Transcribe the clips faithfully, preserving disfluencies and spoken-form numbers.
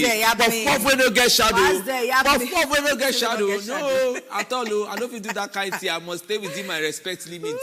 There, yab me. Puff puff wey no get shadow. Pass there, yab Puff me. Puff wey no get Say no shadow. get No, at all. Oh, I no fit do that kind thing. I must stay within my respect limit.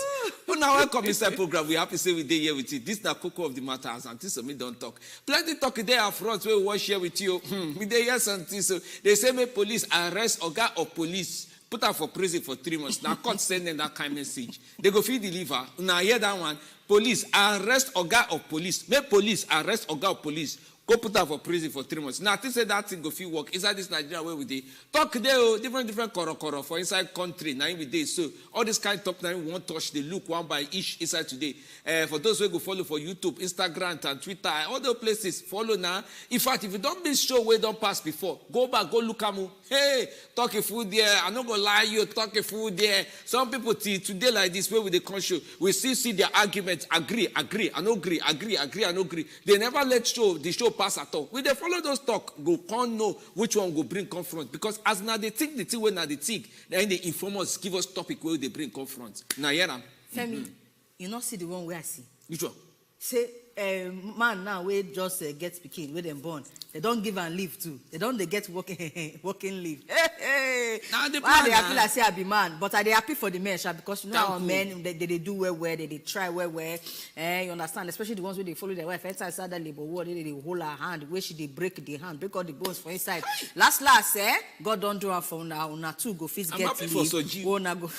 Una welcome inside program. We happy say we dey here with you. This na koko of the matter as Auntie Somi don talk. Plenty talk dey up front wey we wan share with you. Hmm, we dey hear something so. They say make police arrest oga of police. Put am for prison for three months. Na court send dem that kind message. They go fit deliver. Una hear that one? Police arrest oga of police. Make police arrest oga of police. Go put am for prison for three months. Now, I think say that thing go fit work inside this Nigeria where we dey. Talk dey o, different different korokoro for inside country. Na im we dey so. All this kind talk na im we wan touch. Dey look one by each inside today. Uh, for those wey go follow for YouTube, Instagram, and Twitter, all those places follow now. In fact, if you don miss show wey don pass before, go back go look am o. Hey, talk a fool there. I no go lie you, talk a fool there. Some people till today like this, where we dey come show, we still see their argument. Agree, agree, I no agree, agree, agree, I no agree. They never let show the show pass at all. We dey follow those talk, go come know which one go bring confront. Because as na dey think the thing wey na dey think, then they inform us, give us topic wey they bring confront. Na hear am. Femi, you no see the one wey I see. Which one? Say um, man now wey just uh, get pikin wey dem born, they don give am leave too. They don dey get working working leave. Hey, hey. Na the Why plan they na. Happy like say I be man, but I dey happy for the men sha, because you know Thank how you. Men they, they, dey do well well, they dey try well well. Eh, you understand, especially the ones wey dey follow their wife enter inside that labor ward, they dey hold her hand, wey she dey break the hand, break all the bones for inside. Last last, eh, God don do am for una, una two go fit I'm get happy leave. for Soji. Una go.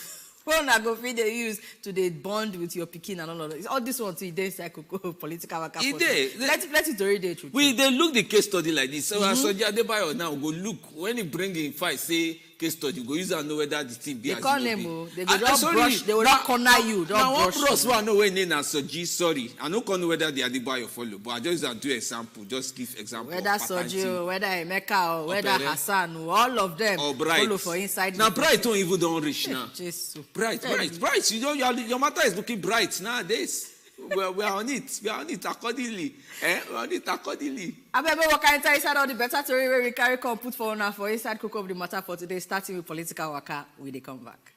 Una go fit dey use to dey bond with your pikin and all of that. All this one too, e dey inside koko political waka. E for dey. there. Plenty plenty tori dey true. We dey look the case study like this. So as Soji Adebayo now go look when he bring him file say case study, go use am know whether the thing be They as call e no name be. O. They go Ah, just sorry, brush. They go na- just corner you. Na one Just brush bros you. Wey I know wey name na Soji. Sorry, I no come know whether the Adebayo follow, but I just use am do example, just give example. Whether of Pataki. Soji o, whether Emeka o, whether Obere. Hassan o, all of them Or Bright. Follow for inside. Now the Bright don even don reach now. Jesus. Bright, Hey. Bright, Bright. You know your, your matter is looking bright nowadays. We are, we are on it. We are on it accordingly. Eh? We are on it accordingly. Abeg, make we waka enter inside all the better tori wey we carry come put for una for inside koko of the matter for today, starting with political waka. We dey come back.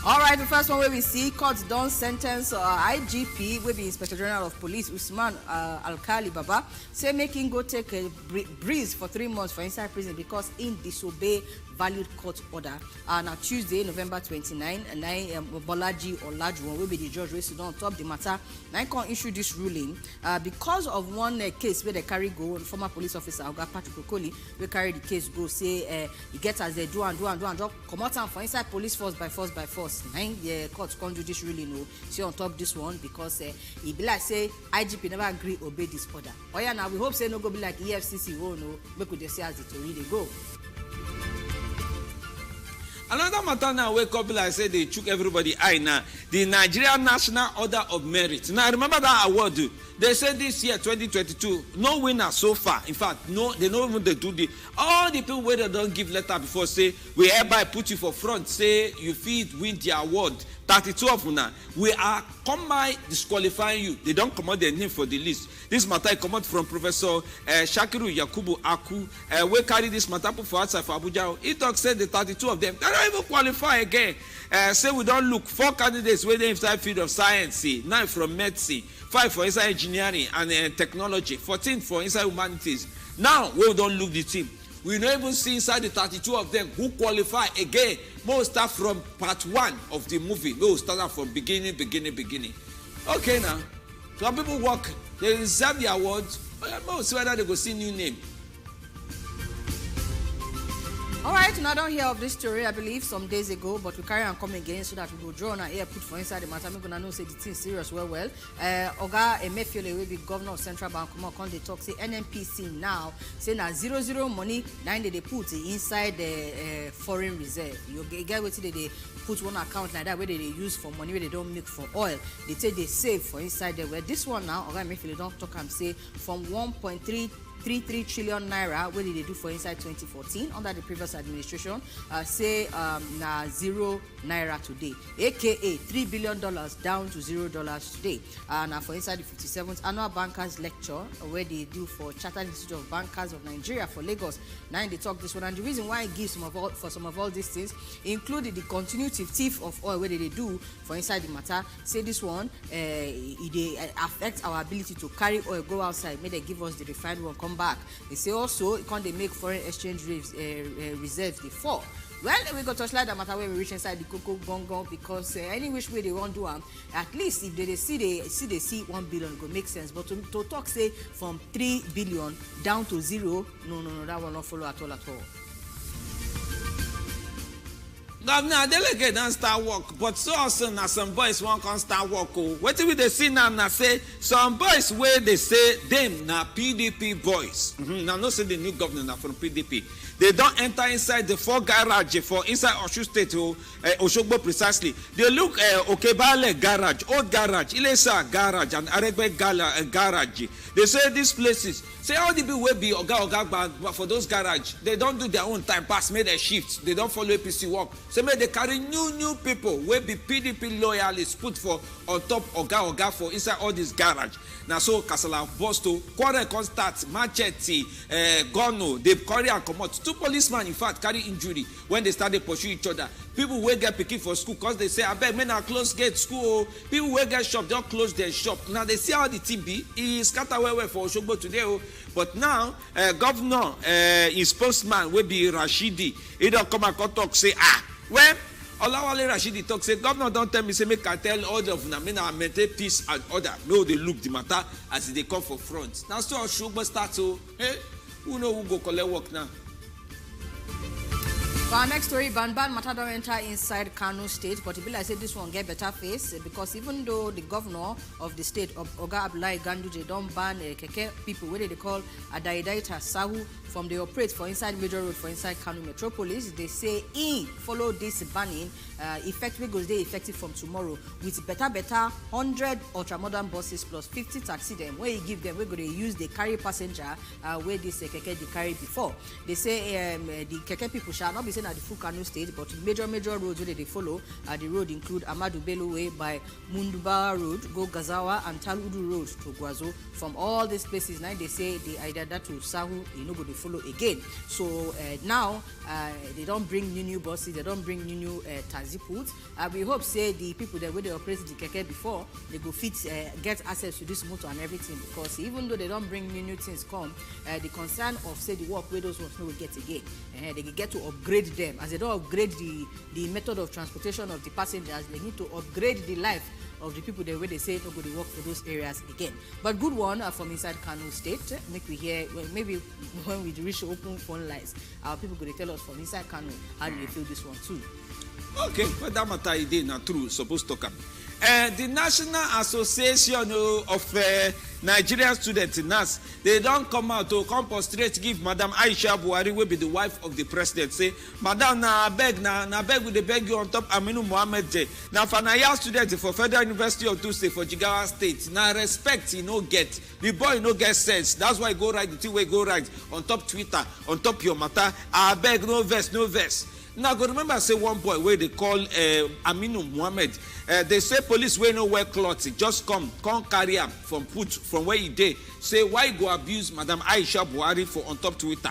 All right, the first one wey we see, court don sentence uh, I G P, wey be Inspector General of Police, Usman uh, Alkali Baba, say make him go take a bri- breeze for three months for inside prison because he disobey valued court order. Uh, na Tuesday, November twenty-nine, and na um, Bolaji Olajuwon, wey be the judge wey sit down on top the matter, na him come issue this ruling uh, because of one uh, case wey they carry go, former police officer Oga Patrick Okoli, wey carry the case go, say uh, e get as they do and do and do and just comot am for inside police force by force by force. Na him the court come do this ruling o. See on top this one because uh, e be like say I G P never agree obey this order. Oya, now we hope say no go be like E F C C own o. Make we dey see as the tori dey go. Another matter now wey come be like say dey chook everybody eye now. The Nigeria National Order of Merit. Now remember that award o. They say this year twenty twenty-two, no winner so far. In fact, no, they no even dey do the all the people wey they don give letter before say we hereby put you for front, say you fit win the award. Thirty-two of una, we are come by disqualifying you. They don comot their name for the list. This matter e comot from Professor uh, Shakiru Yakubu Aku, uh, wey carry this matter put for outside for Abuja. He talk say the thirty-two of them, they don't even qualify again. Uh, say we don look four candidates wey dey inside field of science, eh, nine from medicine, five for inside engineering and uh, technology, fourteen for inside humanities. Now wey we don look the team, we no even see inside the thirty-two of them who qualify again. Make we start from part one of the movie. Make we start am from beginning, beginning, beginning. Okay now, some people work, they deserve the award. Oya, make we see whether they go see new name. All right, una don hear of this story, I believe, some days ago, but we carry am come again so that we go draw on our ear put for inside the matter. Make una know say the thing serious well well. Uh, Oga Emefiele, wey be governor of Central Bank, come out come dey talk say N N P C now say na zero zero money na im dey dey put inside the uh, foreign reserve. You get, get wetin dey dey put one account like that wey dey dey use for money wey dey don make for oil. Dey take dey save for inside there. Well, this one now, Oga Emefiele don talk am say from one point three three three trillion naira wey dem dey do for inside twenty fourteen under the previous administration, uh, say, um, na zero naira today, aka three billion dollars down to zero dollars today. Uh, na for inside the fifty-seventh annual bankers lecture wey dem do for Chartered Institute of Bankers of Nigeria for Lagos. Now they talk this one, and the reason why I give some of all for some of all these things include the continuity thief of oil wey dem dey do for inside the matter. Say this one, uh, e dey, uh, affect our ability to carry oil go outside, make dem give us the refined one come back. They say also e come dey make foreign exchange rates, uh, uh, reserves dey fall. Well, we go torchlight that matter when we reach inside the cocoa bongo, because, uh, any which way they wan do am, at least if they dey see, they see they see one billion, go make sense. But to, to talk say from three billion down to zero, no, no, no, that one not follow at all, at all. Governor Adeleke don start work, but so also na some boys wan come start work o. Wetin we dey see now na say some boys wey dey say dem na P D P boys. Mhm, na know say the new governor na from P D P. They don enter inside the four garage for inside Osun State o, eh, Osogbo precisely. They look, eh, Okebale garage, old garage, Ilesa garage, and Aregbe gala, eh, garage. They say these places, say all the people wey be oga oga gba, gba for those garage, they don do their own time pass, make dem shift. They don follow A P C work. Say make they carry new new people wey be P D P loyalists put for on top oga oga for inside all this garage. Na so kasala burst o, quarrel come start, machete, eh, gun o, they carry am comot. Two policemen, in fact, carry injury when they start dey pursue each other. People wey get pikin for school, cause they say, "Abeg, make na close gate school o." People wey get shop don close their shop. Now they see how the thing be. E scatter well well for Osogbo today o. But now, eh, governor, eh, his spokesman wey be Rashidi, he don come and come talk say, ah, well, Olawale Rashidi talk say, "Governor don tell me say make I tell all of una, make na maintain peace and order. Make we dey look the matter as e dey come for front." Na so Osogbo start o. Hey, who know who go collect work now? For our next story, ban ban matter don enter inside Kano State, but e be like say this one get better face, eh, because even though the governor of the state, Ob- Oga Abdullahi Ganduje, don ban, eh, keke people wey dey call Adaidaita Sahu from dey operate for inside major road for inside Kano metropolis, they say im follow this banning, uh, effect wey go dey effective from tomorrow, with better better hundred ultramodern buses plus fifty taxi dem wey e give dem, wey go dey use dey carry passenger, uh, wey this, uh, keke dey carry before. They say, um, uh, the keke people shall not be saying at the full Kano State, but major major roads wey they dey follow, uh, the road include Amadu Bello Way by Mundubawa Road, go Gazawa and Taludu Road to Gwazo. From all these places, now they say the Aidada to Sahu, e no go dey follow again. So, uh, now, uh, they don bring new new buses, they don bring new new, uh, taxi put. Uh, we hope say the people that wey dey operate the keke before, they go fit, uh, get access to this motor and everything, because even though they don bring new new things come, uh, the concern of say the work wey those ones no go get again, uh, they go get to upgrade them. As they don upgrade the the method of transportation of the passengers, they need to upgrade the life of the people that wey they say no go dey work for those areas again. But good one, uh, from inside Kano State. Make we hear, well, maybe when we reach open phone lines, our people go dey tell us from inside Kano how do they feel this one too. Okay, well, that matter e dey na true, suppose talk am. Uh, the National Association, oh, of, uh, Nigerian Students, nas, they don come out to come prostrate give Madam Aisha Buhari, wey be the wife of the president. Say, "Madam, na beg, na, na beg we dey beg you on top Aminu Mohammed J. Na final year student for Federal University of Dutse for Jigawa State. Na respect he no get. The boy no get sense. That's why he go write the thing wey he go write on top Twitter, on top your matter. Abeg, no vex, no vex." Now, go remember say one boy wey they call, uh, Aminu Mohammed. Uh, they say police wey no wear cloth just come, come carry am from put from where he dey. Say why he go abuse Madam Aisha Buhari for on top Twitter.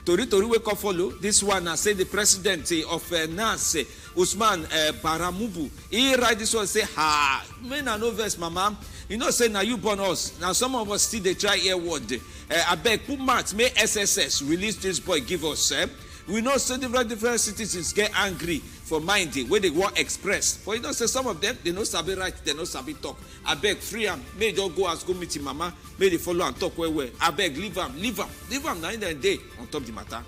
Tori tori wey come follow this one na say the president, eh, of, eh, nas, eh, Usman, eh, Baramubu, he write this one say, "Ha, make na no vex, mama. You know say na you born us. Now some of us still dey try hear word. Eh, abeg, put mouth, make S S S release this boy give us, eh? We know say different different citizens get angry for mind, eh, wey they wan express. But you know say some of them, they no sabi write, they no sabi talk. Abeg, free am, make he just go house, go meet him mama, make they follow and talk well well. Abeg, leave am, leave am, leave am. Na him dem dey on top the matter."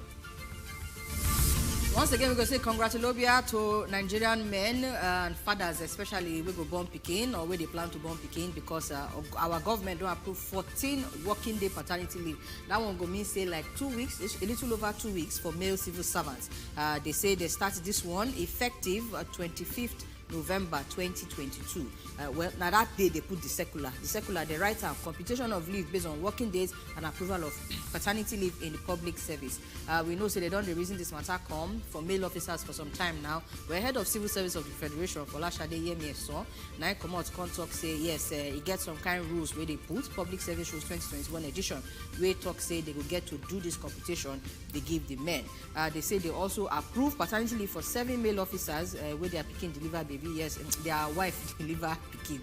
Once again, we go say congratulobia to Nigerian men, uh, and fathers, especially we go born pikin or where they plan to born pikin, because, uh, our government don approve fourteen working day paternity leave. That one go mean say like two weeks, a little over two weeks for male civil servants. Uh, they say they start this one effective, uh, twenty-fifth November twenty twenty-two. Uh, well, now that day they put the circular. The circular, they write down computation of leave based on working days and approval of paternity leave in the public service. Uh, we know say they don't reason this matter come for male officers for some time now. We're head of civil service of the federation for Lashade Yemi Eson. Now come out come talk say yes, uh, he gets some kind rules where they put public service rules twenty twenty-one edition. Where talk say they will get to do this computation they give the men. Uh, they say they also approve paternity leave for seven male officers uh, where their picking deliver baby. Yes, their wife deliver picking.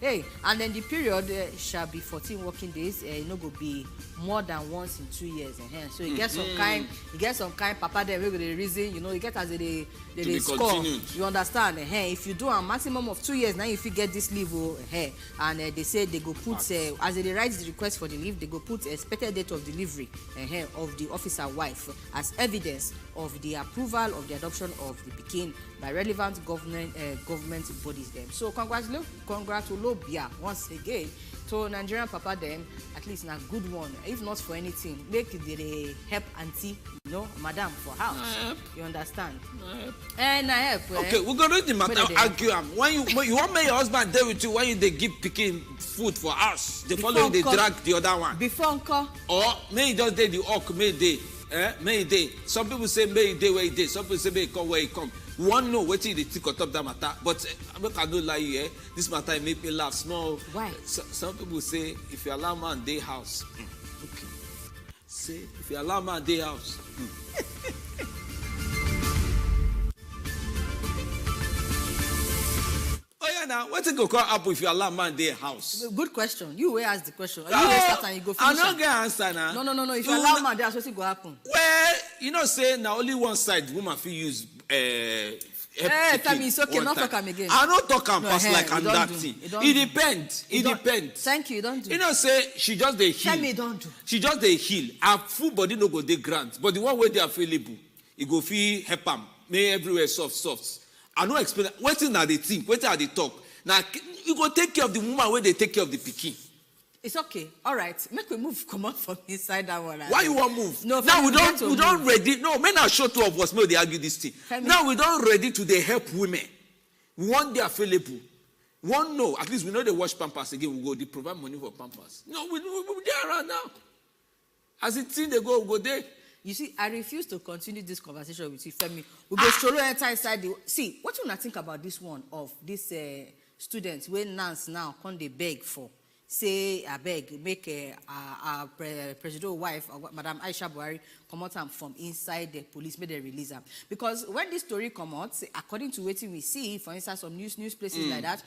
Hey, and then the period uh, shall be fourteen working days. Uh, it no go be more than once in two years. Uh-huh. So you get some kind, you get some kind papa there. We go the reason, you know, you get as they they, they score. You understand? Uh-huh. If you do a maximum of two years, now if you get this leave, oh, uh-huh. And uh, they say they go put uh, as they write the request for the leave, they go put expected date of delivery uh-huh, of the officer wife as evidence of the approval of the adoption of the pikin by relevant government uh, government bodies dem. So congratulate congratulobia once again to Nigerian papa dem. At least na good one, if not for anything make they dey help aunty, you know, madam for house. You understand? Eh, na help. Eh? Okay, we go read the matter. Argue am when you when you wan make your husband dey with you when you dey give pikin food for house, the following dey drag the other one. Before nko. Or make e just dey the hawk make e dey. Eh, make e dey. Some people say make e dey where e dey. Some people say make e come where e come. We wan know wetin you dey think on top that matter. But eh, make I no lie you, eh, this matter e make me laugh small. Why? So, some people say if you allow man dey house, hmm, okay. Say if you allow man dey house. Hmm. Oh yeah, now wetin go come happen if you allow man dey house? Good question. You wey ask the question. You wey start and you go finish. I no get answer now. No, no, no, no. If you allow man dey house, wetin go happen? Well, you know say na only one side woman fit use. Uh, Eh, Femi, it's okay. Not talk am again. I no talk am pass like another thing. It depend. It depend. Thank you. Don't do. You know say she just dey heal. Femi, don't do. She just dey heal. Her full body no go dey grant, but the one wey dey available, e go fit help am make everywhere soft soft. I no explain wetin I dey think, wetin I dey talk. Na you go take care of the woman wey dey take care of the pikin. It's okay. All right. Make we move comot from inside that one. Why you wan move? No, now we don we don ready. No, make na show two of us make we dey argue this thing. Now we don ready to dey help women. We wan dey available. We wan know at least we no dey wash pampers again. We go dey provide money for pampers. No, we we we dey around now. As the thing dey go, we go dey. You see, I refuse to continue this conversation with you, Femi. We go solo enter inside the see. What una think about this one of this uh, students wey Nance now come dey beg for? Say abeg make uh, our, our pre- president wife uh, madam Aisha Buhari comot am from inside the police make dem release am because when this story comot according to wetin we see for inside some news news places mm. like that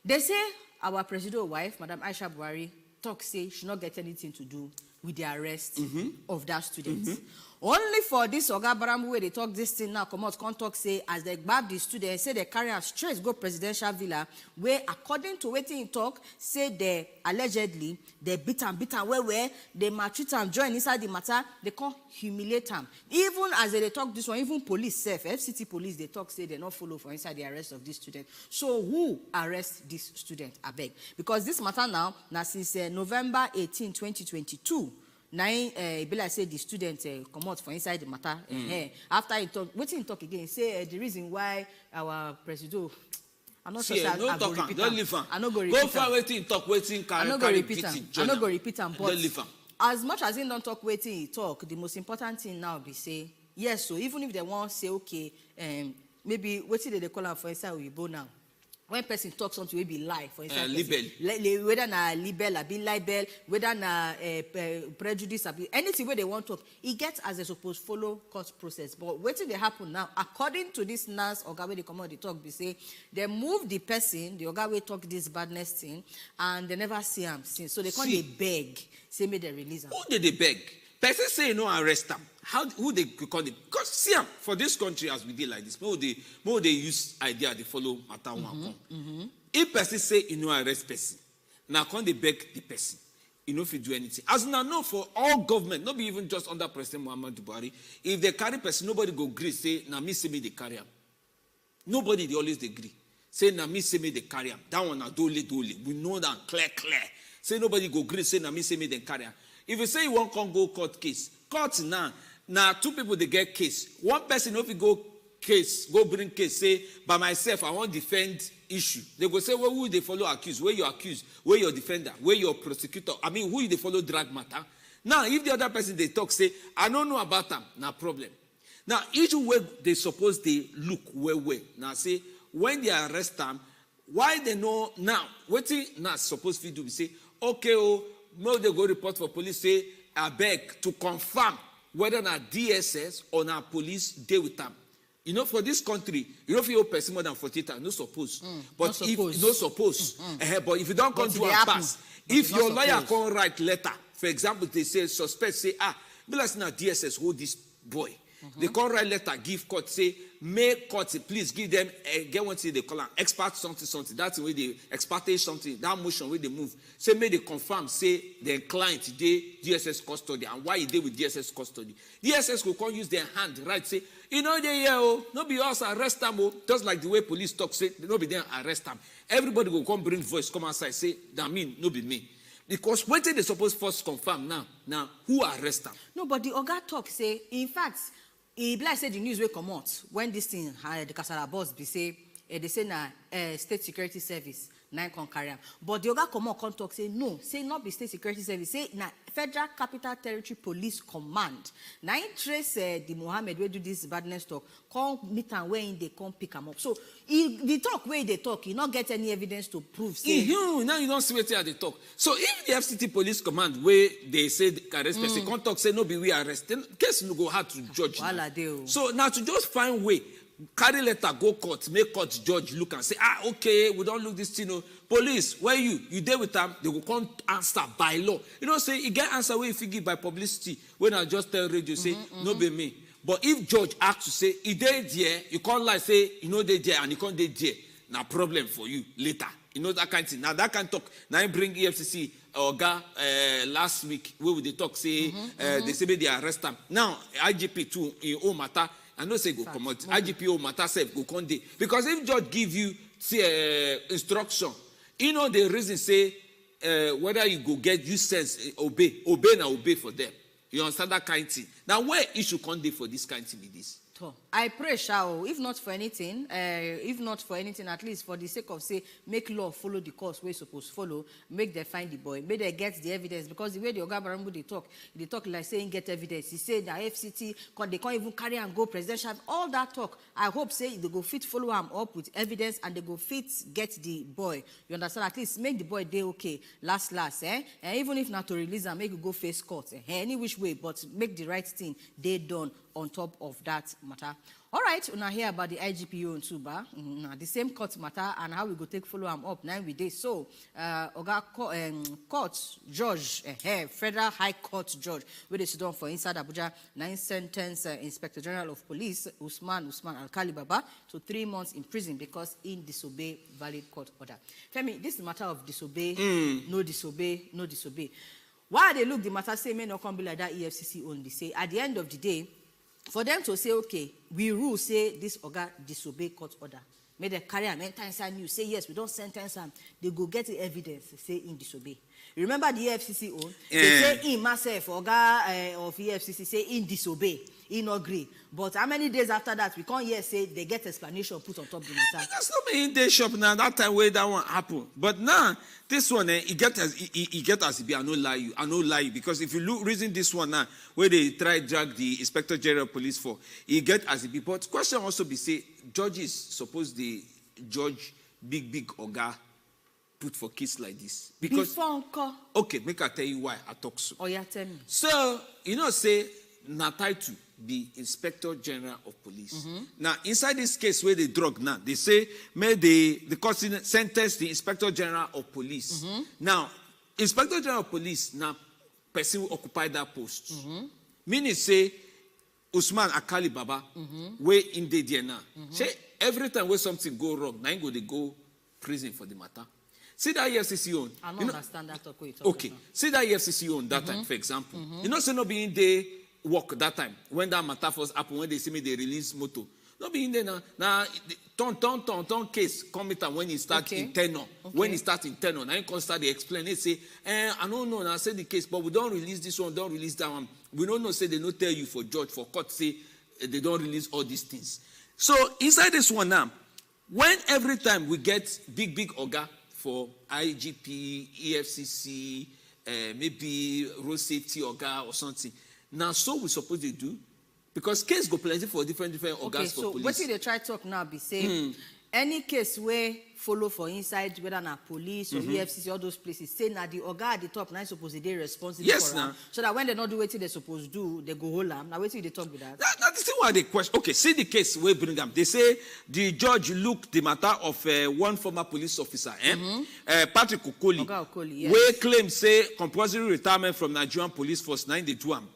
they say our president wife madam Aisha Buhari talk say she no get anything to do with the arrest mm-hmm. of that student. Mm-hmm. Only for this oga barambu wey dey talk this thing now comot come talk say as they gbab the student say they carry am straight go presidential villa wey according to wetin he talk say they allegedly they beat am beat am well well they maltreat am join inside the matter they come humiliate am even as they dey talk this one even police sef F C T police dey talk say they no follow for inside the arrest of this student so who arrest this student abeg because this matter now na since uh, November eighteen twenty twenty-two na im uh, e be like say the student uh, comot for inside the matter mm. uh, after he talk wetin he talk again say uh, the reason why our presido I no sure say I go repeat am I no go repeat am go for wetin he talk wetin carry carry beating join am I no go repeat am but as much as he don talk wetin he talk the most important thing now be say yes so even if they wan say okay um, maybe wetin they dey call am for inside oyibo now when person talk something wey be lie for inside uh, person libel. Le, le, whether na libel abi libel whether na uh, uh, prejudice abi anything wey they wan talk e get as they suppose follow court process but wetin dey happen now according to this nurse oga wey dey comot dey talk be say they move the person the oga wey talk this badness thing and they never see am since so they come dey beg say make they release am. Who dey dey beg? Person say you no arrest am. How who dey call dey because see am for this country as we dey like this make we dey make we dey use idea dey follow matter one come if person say you no arrest person na come dey beg the person you no fit do anything as una know for all government no be even just under president muhammadu buhari if they carry person nobody go gree say na me say me dey carry am. Nobody dey always dey gree say na me say me dey carry am. That one na dole dole. We know am clear clear. Say nobody go gree say na me say me dey carry am. If you say you wan come go court case, court now na two people dey get case. One person no fit go case, go bring case, say, "By myself, I wan defend issue." They go say, "Well, who dey follow accuse? Where your accused? Where your defender? Where your prosecutor? I mean, who you dey follow drag matter?" Now, if the other person dey talk, say, "I no know about am," na problem. Now, issue wey they suppose dey look well well, now say, when they arrest am, why they no now? Wetin na suppose fit do be say, "Okay, oh, no, they go report for police, say, abeg to confirm whether na D S S or na police dey with am." You know, for this country, you no fit hold person more than forty-eight hours. No suppose. Mm, but no if suppose. No suppose, mm-hmm. Eh, but if you don't come do am pass, if your lawyer come write letter, for example, they say, suspect say, "Ah, be like say na D S S hold this boy." Mm-hmm. They come write letter, give court, say, "Make court please give them, uh, get one thing they call an expert something something." That's the way they expert something. That motion where they move, say, "Make they confirm, say, the client dey D S S custody, and why he dey with D S S custody." D S S go come use their hand, right? Say, "You know, they here, oh, no be us arrest am, oh." Just like the way police talk, say, "No be them arrest am." Everybody go come bring voice, come outside, say, "That mean, no be me." Because wetin they suppose first confirm now, now who arrest am? No, but the oga talk say, in fact, e be like say the news wey comot when this thing, uh, the kasala burst be say, eh, they say na, eh, state security service na im come carry am. But the oga comot come talk say no, say not be state security service, say na Federal Capital Territory Police Command. Na im trace, eh, the Mohammed wey do this badness talk, come meet am where im dey come pick am up. So e, the talk wey e dey talk, e no get any evidence to prove say. Now you don see wetin I dey talk. So if the F C T Police Command wey they say they can arrest person come talk say no be we arrest, then case no go hard to judge. Wahala dey o. So now to just find way, carry letter go court, make court judge look and say, "Ah, okay, we don look this thing o." Police, where you? You dey with am? They go come answer by law. You know say e get answer wey you fit give by publicity, wey na just tell radio say, "No be me." But if judge ask you say, "E dey there," you come lie say, "E no dey there," and e come dey there, na problem for you later. You know that kind thing. Now that kind talk, now he bring E F C C oga, uh, last week, wey we dey talk say, uh, they say make they arrest am. Now I G P too, im own matter, I know say e go comot. I G P own matter sef go come dey. Because if judge give you, say, uh, instruction, you know the reason say, uh, whether you go get you sense, eh, obey, obey na obey for them. You understand that kind thing? Now where issue come dey for this kind thing be this? To, I pray, sha o, if not for anything, uh, if not for anything, at least for the sake of say, make law follow the course wey suppose follow, make they find the boy, make they get the evidence, because the way the oga Barambu dey talk, e dey talk like say he get evidence. He say na F C T, come, they can't even carry and go presidential, all that talk. I hope say they go fit follow am up with evidence and they go fit get the boy. You understand? At least make the boy dey okay last last, eh? And even if not to release am, make you go face court, eh? Any which way, but make the right thing dey done on top of that matter. All right, una hear about the I G P own too, ba? Mm, na the same court matter and how we go take follow am up. Now we dey so, uh, oga co- um, court judge, eh, eh, Federal High Court judge, wey dey sit down for inside Abuja, na im sentence, uh, Inspector General of Police Usman Usman Alkali Baba to three months in prison because he disobey valid court order. Femi, this matter of disobey, no disobey, no disobey. Why I dey look the matter say may not come be like that E F C C own be say at the end of the day, for them to say, "Okay, we rule say this oga disobey court order." Make dem carry am enter inside news, say, "Yes, we don sentence am." They go get the evidence, say im disobey. You remember the E F C C own? They say im myself, oga, eh, of E F C C, say im disobey, he no gree. But how many days after that, we come hear say they get explanation put on top the matter? Because no be im dey shop now, that time wey that one happen. But now, this one, eh, e get as e, e, e get as e be. I no lie you, I no lie you. Because if you look, reason this one now, wey they try drag the Inspector General of Police for, e get as e be. But question also be say, judges suppose dey judge big big oga put for case like this. Because before nko? Okay, make I tell you why I talk so. Oh yeah, tell me. So, you know say na title be Inspector General of Police. Now, inside this case wey they drug now, they say make the the court sen- sentence the Inspector General of Police. Now, Inspector General of Police na person wey occupy that post. Meaning say Usman Akali Baba, wey im dey there now. Say every time wey something go wrong, na im go dey go prison for the matter. See that E F C C own. I no You know, understand that talk wey you talk okay, now. See that E F C C own that time, for example. You know say no be im dey work that time when that matter first happen, when they see me dey release motor. No be im dey na na turn turn turn turn case come meet am when he start Okay. in tenure. When he Okay. start in tenure, na im come start dey explain. He say, "Eh, I no know. Na say the case, but we don release this one, don release that one. We no know say they no tell you for judge, for court, say, eh, they don release all these things." So inside this one now, when every time we get big, big oga for I G P, E F C C, uh, maybe road safety oga or something, now so we suppose to do, because case go plenty for different, different ogas. Okay, for so police. Wetin you dey try talk now be say, hmm, any case wey follow for inside, whether na police or, mm-hmm, E F C C, all those places, say na the oga at the top na im suppose dey responsible, yes, for am, so that when they no do wetin they suppose do, they go hold am. Na wetin you dey talk be that? That, that is why the question. Okay, see the case wey bring am. They say the judge look the matter of, uh, one former police officer, eh? Mm-hmm. Uh, Patrick Okoli, Oga Okoli, yes, wey claim say compulsory retirement from Nigerian police force na im dey do am.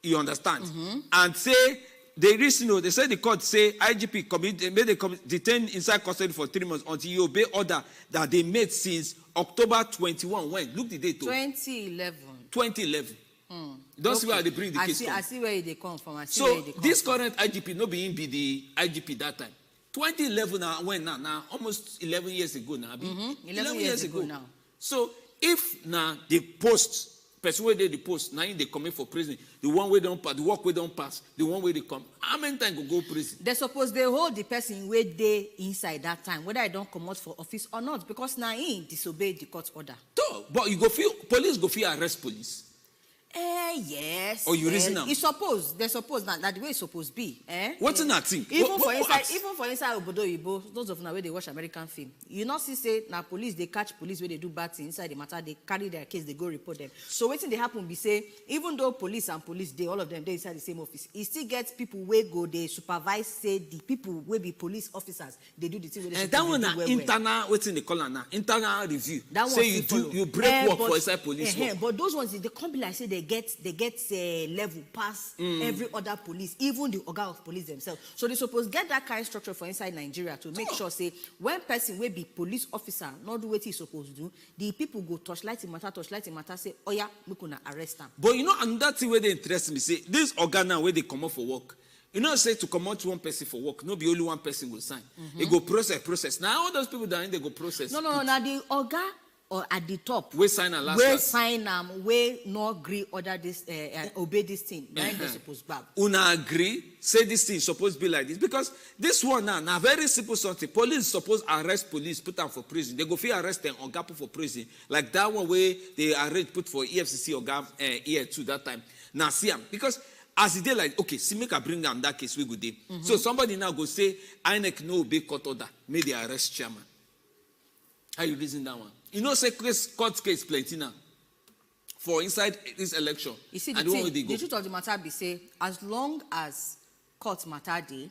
You understand? Mm-hmm. And say the reason, oh, they say the court say I G P commit, they made the com- detain inside custody for three months until he obey order that they made since October twenty-one. When? Look the date, oh. Twenty eleven. Twenty eleven. Hmm. You don't see where they bring the case from. I see where they come from. I see where they come from. So this current I G P, no be him be the I G P that time. Twenty eleven now, when now? Now almost eleven years ago now, abi? Mm-hmm. Eleven years ago now. So if na the post, person wey dey the post, na him dey comot for prison, the one wey don pass, the work wey don pass, the one wey dey come, how many times go go prison? They suppose dey hold the person wey dey inside that time, whether e don comot for office or not, because na him disobey the court order. So, but you go feel, police go fit arrest police. Eh, yes. Or you reason am? E suppose, they suppose, na, na the way e suppose be, eh? Wetin I think? Even for inside, even for inside obodo oyibo, those of una wey dey watch American film, you no see say na police dey catch police wey dey do bad thing inside the matter, they carry their case, they go report them. So wetin dey happen be say, even though police and police dey, all of them dey inside the same office, e still get people wey go dey supervise say the people wey be police officers dey do the thing wey they suppose dey do well well. Eh, that one na internal, wetin they call am now? Internal review. That one still follow. Say you do, you break work for inside police work. Eh, but those ones, they come be like say they get, they get, eh, level pass every other police, even the oga of police themselves. So they suppose get that kind of structure for inside Nigeria to make sure say when person wey be police officer no do wetin he suppose do, the people go torchlight the matter, torchlight the matter, say, "Oya, make una arrest am." But you know, another thing wey dey interest me, say this oga now wey dey comot for work, you know say to comot one person for work, no be only one person go sign. Mm-hmm. E go process, process. Now all those people that they go process. No, no, no. Now the oga or at the top wey sign am last, wey last sign am, wey no gree order this, eh, eh, obey this thing. Na him dey suppose gbab. Una agree say this thing suppose be like this, because this one now na very simple something. Police suppose arrest police, put am for prison. They go fit arrest them, oga put for prison, like that one wey they arrange put for E F C C oga, eh, here too that time. Now see am, because as e dey like, okay, see, make I bring am that case wey go dey. Mm-hmm. So somebody now go say INEC no obey court order, make they arrest chairman. How you reason that one? You know say case, court case plenty now for inside this election. You see, the thing, the truth of the matter be say, as long as court matter dey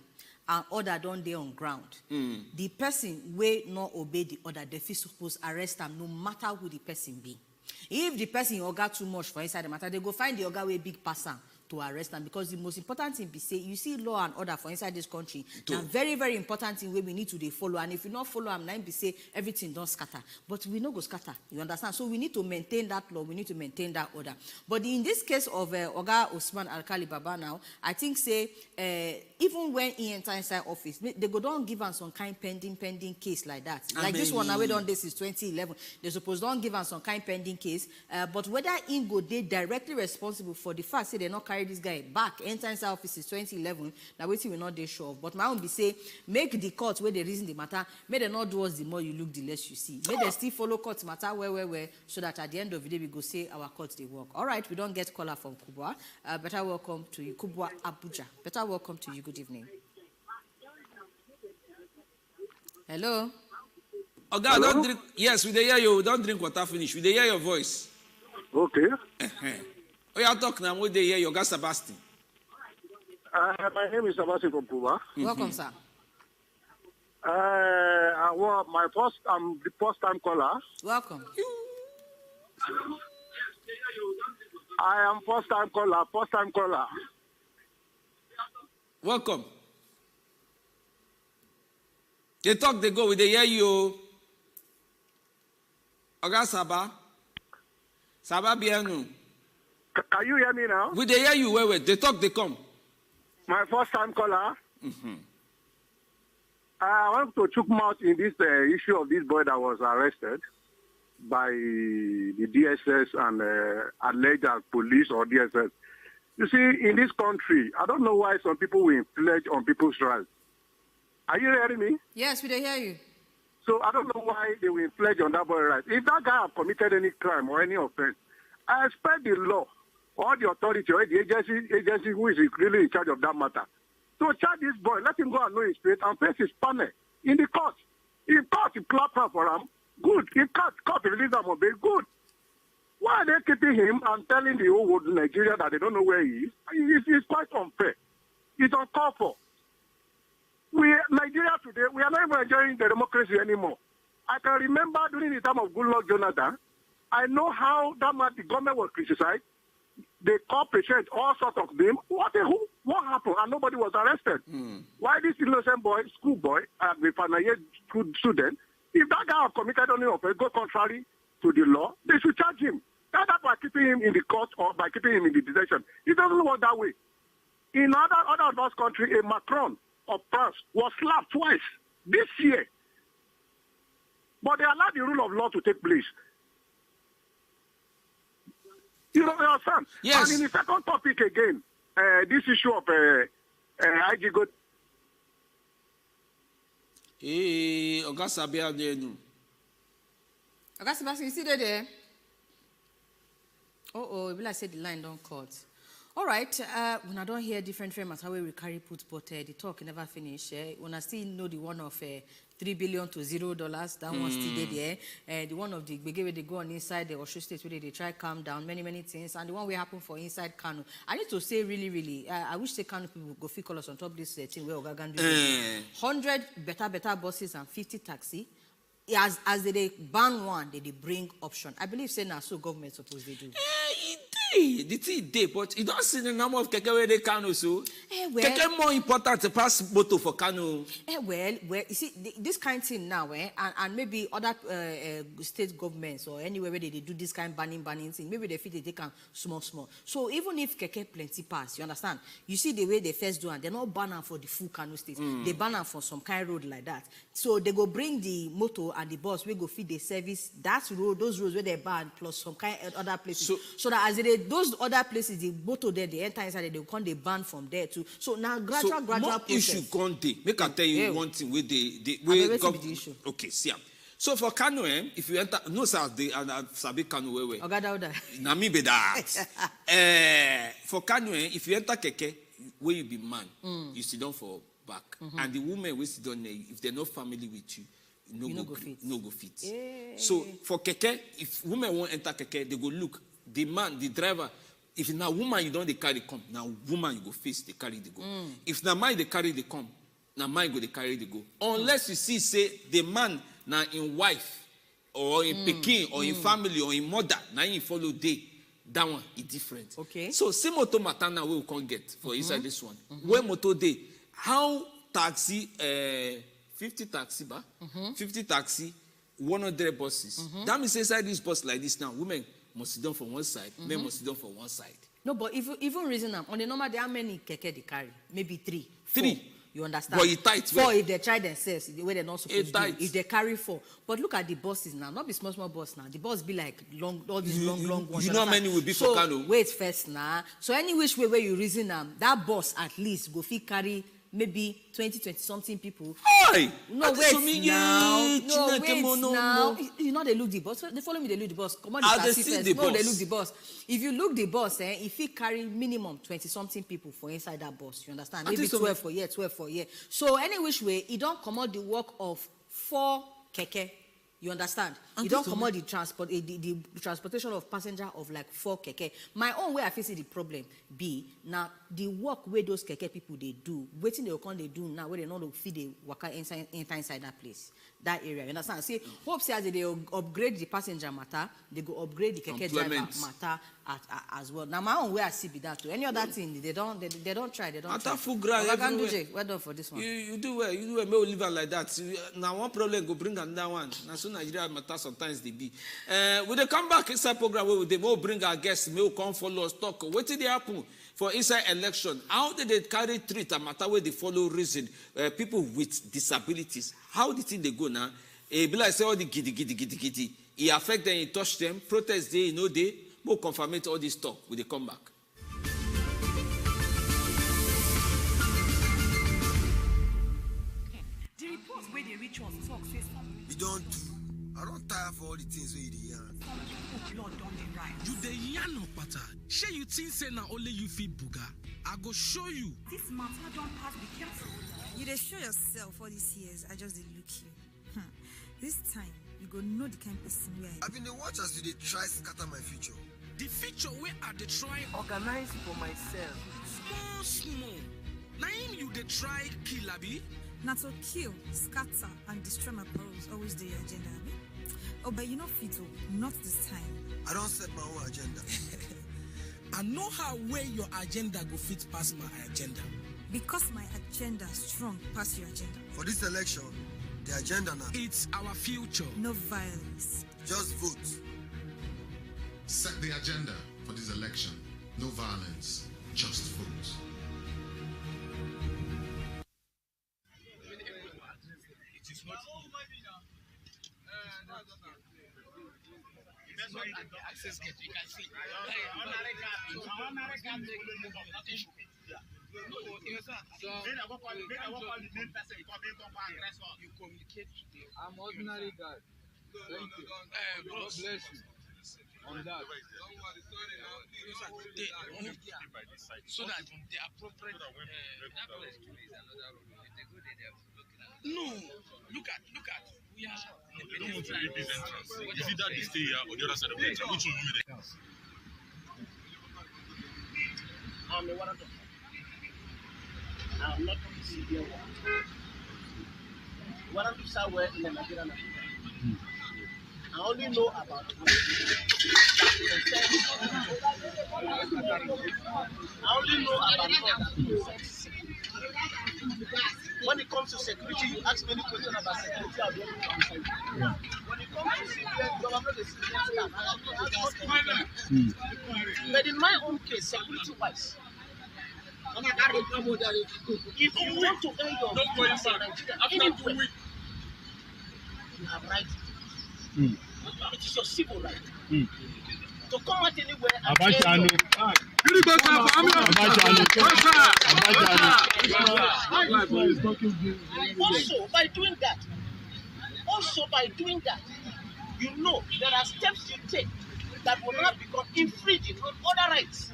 and order don dey on ground, the person wey no obey the order, they fit suppose arrest am, no matter who the person be. If the person oga too much for inside the matter, they go find the oga wey big pass am to arrest am, because the most important thing be say, you see, law and order for inside this country na very, very important thing wey we need to dey follow, and if we no follow am, na im be say everything don scatter. But we no go scatter, you understand? So we need to maintain that law, we need to maintain that order. But in this case of, uh, Oga Usman Alkali Baba now, I think say, uh, even when he enter inside office, they go don give am some kind pending, pending case like that. Like this one now, wey don dey since twenty eleven, they suppose don give am some kind pending case. Uh, but whether he go dey directly responsible for the fact say they no carry this guy back enter inside office since twenty eleven, na wetin we no dey sure of. But my own be say, make the court wey dey reason the matter, make they no do us the more you look, the less you see. Make they still follow court matter well, well, well, so that at the end of the day, we go say our court dey work. All right, we don get caller from Kubwa. Uh, better welcome to you, Kubwa Abuja. Better welcome to you. Good evening. Hello? Oga, hello? Don't drink. Yes, we dey hear you. We don drink water finish. We dey hear your voice. Okay. Oh, you talk now. We dey hear you, Oga Sebastian. Uh, my name is Sebastian from Puma. Welcome, sir. Uh, I wa-, my first, I'm the first time caller. Welcome. I am first time caller, first time caller. Welcome. They talk, they go, we dey hear you. Oga Saba. Saba Bienu. C-, can you hear me now? We dey hear you well, well. They talk, they come. My first time caller. Mm-hmm. I want to chook mouth in this, uh, issue of this boy that was arrested by the D S S and, uh, alleged as police or D S S. You see, in this country, I don't know why some people will infringe on people's rights. Are you hearing me? Yes, we dey hear you. So I don't know why they will inflict on that boy right. If that guy have committed any crime or any offense, I expect the law or the authority or the agency agency who is really in charge of that matter to charge this boy, let him go and know his fate and face his panel in the court. If court clap hand for him, good. If court court release him on bail, good. Why are they keeping him and telling the whole world Nigeria that they don't know where he is? It's, it's quite unfair. It's uncalled for. We Nigeria today, we are not even enjoying the democracy anymore. I can remember during the time of Goodluck Jonathan, I know how that man, the government was criticized. They call patient all sorts of them. What the, who, what happened? And nobody was arrested. Why this innocent boy, school boy, and the final year school student, if that guy have committed any offense, go contrary to the law, they should charge him. Either by keeping him in the court or by keeping him in the detention. He doesn't work that way. In other other advanced country, a Macron of France was slapped twice this year, but they allowed the rule of law to take place. You know, you understand? Yes. And in the second topic again, uh, this issue of uh, uh, I G go Ee, Oga Sabi Adenu. Oga Sebastian, you see there there? Oh, oh, e be like say the line don cut. All right, uh, una don hear different frame matter wey we carry put, but uh, the talk never finish. Eh? Una still know the one of uh, three billion to zero dollars. That one still dey there. Uh, the one of the gbege wey dey go on inside the Osun State wey dey dey try calm down, many many things, and the one wey happen for inside Kano. I need to say really, really, uh, I wish say Kano people go fit call us on top this uh, thing wey Oga Gandu dey do. Hundred better better buses and fifty taxi. As as they dey ban one, they dey bring option. I believe say na so government suppose dey do. Eh, e dey, the thing dey, but you don see the number of keke wey dey Kano so. Eh, well, Keke more important pass motor for Kano. Eh, well, well, you see, th- this kind thing now, eh, and, and maybe other uh, uh, state governments or anywhere where they, they do this kind banning, banning thing, maybe they fit they take am small, small. So even if keke plenty pass, you understand? You see the way they first do am, they not ban am for the full Kano state. They ban am for some kind road like that. So they go bring the motor and the bus, we go feed the service that road, those roads where they ban plus some kind of other places. So, So- that as they those other places, the motor there they enter inside, they come they ban from there too. So now gradual, So gradual more process. issue come dey. Make I tell you Yeah. one thing wey dey dey Abeg, wey wetin gov- be the issue? Okay, see am. So for Kano, eh, if you enter, no sir, they and I sabi Kano well well. Oga Dauda. Na me be that. Eh, for Kano, eh, if you enter keke, where you be man, you sit down for back, and the women wey sit down there, if they're not family with you, you no You no go go gree- fit. no go fit. So for keke, if women wan enter keke, they go look the man, the driver. If na woman you don dey carry come, na woman you go face dey carry dey go. If na man you dey carry dey come, na man you go dey carry dey go. Unless you see say the man na im wife or im pikin or im family or im mother na im follow dey, that one e different. Okay. So see motor matter now wey we come get for inside this one. Where motor dey, how taxi, uh, fifty taxi ba, fifty taxi, one hundred buses. That means inside this bus like this now, women must sit down for one side, men must sit down for one side. No, but even even reason am on the normal day, how many keke they carry? Maybe three, Three. Four. You understand? But e tight Four well. If they try themselves, the way they're not supposed to. tight. If they carry four, but look at the buses now. Not be small small bus now. The bus be like long, all these You- long, you- long ones. you know how understand? many will be for So, Kano? Wait first now. So any which way where you reason am, that bus at least go fit carry maybe twenty, twenty something people. Hey! No, wait now. No, wait now. You, you know they look the bus. They follow me. They look the bus. Come on, the Ah, they taxi see first. the No, they bus. Look the bus. If you look the bus, eh, if it carry minimum twenty something people for inside that bus, you understand? I Maybe think so. Twelve for here, twelve for here. So any which way, it don't come out the work of four keke. You understand? I It don't think so. Come out the transport, eh, the, the transportation of passenger of like four keke. My own way I feel see the problem be now the work where those keke people they do, waiting they come they do now where they not feel they waka inside enter inside that place, that area. You understand? See, hope say as they up- upgrade the passenger matter, they go upgrade the keke driver Employment. Matter at, a- as well. Now my own way I see be that too. Any other thing they don't they, they don't try, they don't Matter try. Full ground Oga everywhere. Ganduje, well done for this one. You, you do well. You do well. May we leave am like that. You- Now one problem go bring another one. Now so Nigeria matter sometimes they be. Uh, we dey come back inside program where we dey. May we bring our guests. May we come follow us talk. Wetin dey happen for inside election? How they dey carry treat and matter where they follow reason? Uh, people with disabilities. How the thing they go now? E be like say all the gidi gidi gidi gidi. E affect them. E touch them. Protest dey. E no dey. May we confirmate all this talk. We dey come back. Just talk say some, you don do. I don tire for all the things wey you dey yarn. Some people blood don dey rise. You dey yarn okpata. Shey you think say na only you fit buga? I go show you. This matter don pass, be careful. You dey show yourself all these years, I just dey look you. Hmm. This time, you go know the kind person wey I be. I been dey watch as you dey try scatter my future. The future wey I dey try organize for myself. Small small. Na him you dey try kill, abi? Na to kill, scatter, and destroy my parole always dey your agenda, abi? Oh, but you no fit o, not this time. I don set my own agenda. I know how wey your agenda go fit pass my agenda. Because my agenda strong pass your agenda. For this election, the agenda na. It's our future. No violence. Just vote. Set the agenda for this election. No violence, just vote. It is not. Access gate, you can see. No, you understand? So, you communicate to them. I'm ordinary guy. Thank you. God bless you on that. They, so that the appropriate, uh, no, look at, look at. We are. You don't want to leave this entrance. Is either they stay here or the other side of the entrance. Which one you make? I'm a warrant officer. I'm not a civilian warrant. Warrant officer were in the Nigerian army. I only know about. I only know about. When it comes to security, you ask many questions about security. I'll be able to answer you. Yeah. When it comes to civilian, you are not a civilian staff. I have not asked you. Mm. But in my own case, security-wise, if you want to earn your freedom in Nigeria, anywhere, you have right. Mm. It is your civil right. Mm. To come out anywhere and Abashano. Abashano. Abashano. Also, by doing that, also by doing that, you know there are steps you take that will now become infringing on other rights.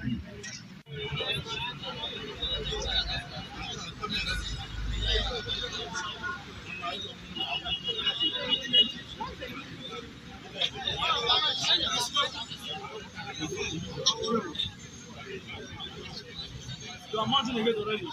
You are mounting again already.